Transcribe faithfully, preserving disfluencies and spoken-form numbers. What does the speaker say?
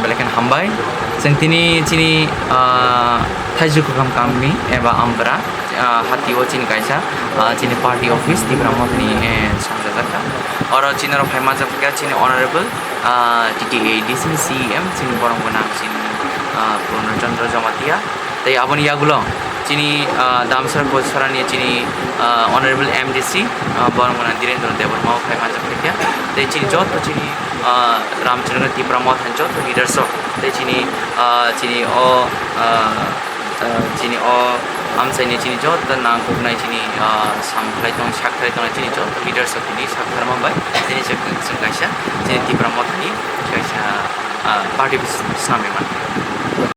Belai khe hambai. Chwng tini chini, ah, Thaijukham kami eba Amkra, ah, hati o chini kaisa, ah, chini party office Tipra Mothani, eh, sangjajak kha. Oro chini oro phai manjak kha chini honorable, ah, T T A D C C E M chini borok gwnang chini, ah, Purno Chandra Jamatia. Tei aboni yagulo chini, ah, Damsara Kochfarani chini, ah, Honorable M D C, ah, borok gwnang Dhirendra Debbarma o phai manjak kha. Tei chini joto chini, ah, Ramchandra Tipra Mothani joto leaders rok tei chini, ah, chini o, ah, ah, chini o amchaini chini joto nangkuknai chini, ah, samkhlai tong, sakhlai tongnai chini joto leaders rok tini saktharma bai tini chwng kaisa chini Tipra Mothani kaisa, ah, party snamwi mano.